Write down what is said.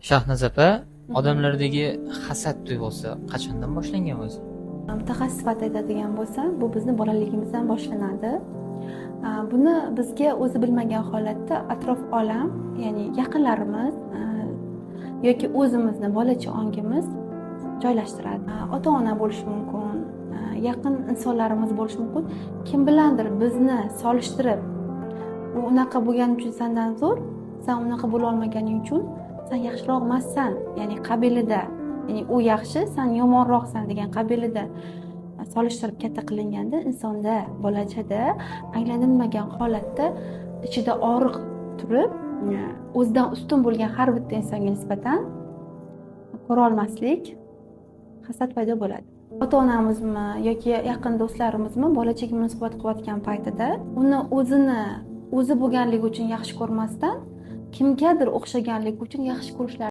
Shahnoz opa, odamlardagi hasad tuyg'usi qachondan boshlangan o'zi? Mutaxassis sifatida aytadigan bo'lsam, bu bizni bolaligimizdan boshlanadi. Buni bizga o'zi bilmagan holatda atrof olam, ya'ni yaqinlarimiz yoki o'zimizni bolacha ongimiz joylashtiradi. Ota ona bo'lishi mumkin, yaqin insonlarimiz bo'lishi mumkin. Kim bilandir bizni solishtirib, u unaqa bo'lgani uchun sandan zo'r, san unaqa bo'la olmaganing uchun san yaxshiroq emassan, ya'ni qabilida, ya'ni u yaxshi, san yomonroqsan degan qabilida solishtirib katta qilinganda, insonda bolachada anglanilmagan holatda ichida og'riq turib, o'zidan ustun bo'lgan har bitta insonga nisbatan ko'rolmaslik, hasad paydo bo'ladi. Ota onamizmi yoki yaqin do'stlarimizmi bolachaga munosabat qilayotgan paytida uni o'zini o'zi bo'lganligi uchun yaxshi ko'rmasdan, kimgadir o'xshaganligi uchun yaxshi ko'rishlari.